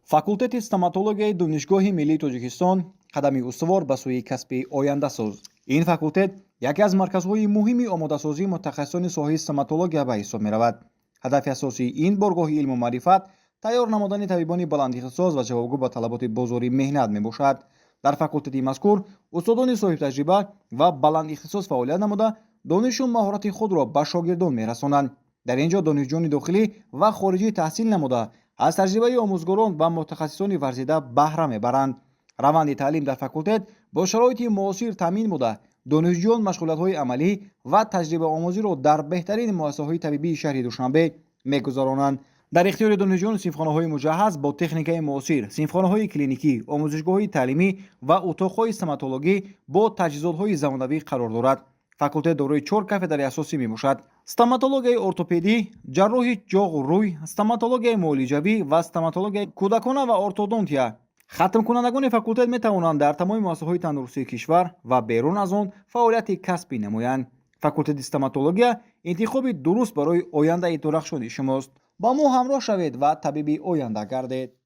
Факултети стоматологияи Донишгоҳи миллии Тоҷикистон: қадами устувор ба сӯи касби ояндасоз. Ин факултет яке аз марказҳои муҳими омодасозии мутахассисони соҳаи стоматология ба ҳисоб меравад. Ҳадафи асосии ин боргоҳи илму маърифат тайёр намудани табибони баландихтисос ва ҷавобгӯ ба талаботи бозори меҳнат мебошад. Дар факултети мазкур устодони соҳибтаҷриба ва баландихтисос фаъолият намуда, донишу маҳорати худро ба шогирдон мерасонанд. Дар ин ҷо донишҷӯёни дохилӣ ва хориҷӣ таҳсил намуда, аз таҷрибаи омӯзгорон ва мутахассисони варзида баҳра мебаранд. Раванди таълим дар факултет бо шароити муосир таъмин буда, донишҷӯён машғулиятҳои амалӣ ва таҷрибаомӯзиро дар беҳтарин муассисаҳои табибии шаҳри Душанбе мегузаронанд. Дар ихтиёри донишҷӯён синфхонаҳои муҷаҳҳаз бо техникаи муосир, синфхонаҳои клиникӣ, омӯзишгоҳҳои таълимӣ ва утоқҳои стоматологӣ бо таҷҳизотҳои замонавӣ қарор дорад. Факултет дорои чор кафедраи асосӣ мебошад: стоматологияи ортопедӣ, ҷарроҳи ҷоғу рӯй, стоматологияи муолиҷавӣ ва стоматологияи кӯдакона ва ортодонтия. Хатмкунандагони факултет метавонанд дар тамоми муассисаҳои тандурустии кишвар ва берун аз он фаъолияти касбӣ намоянд. Факултети стоматология интихоби дуруст барои ояндаи дурахшони шумост. Ба мо ҳамроҳ шавед ва табиби оянда гардед.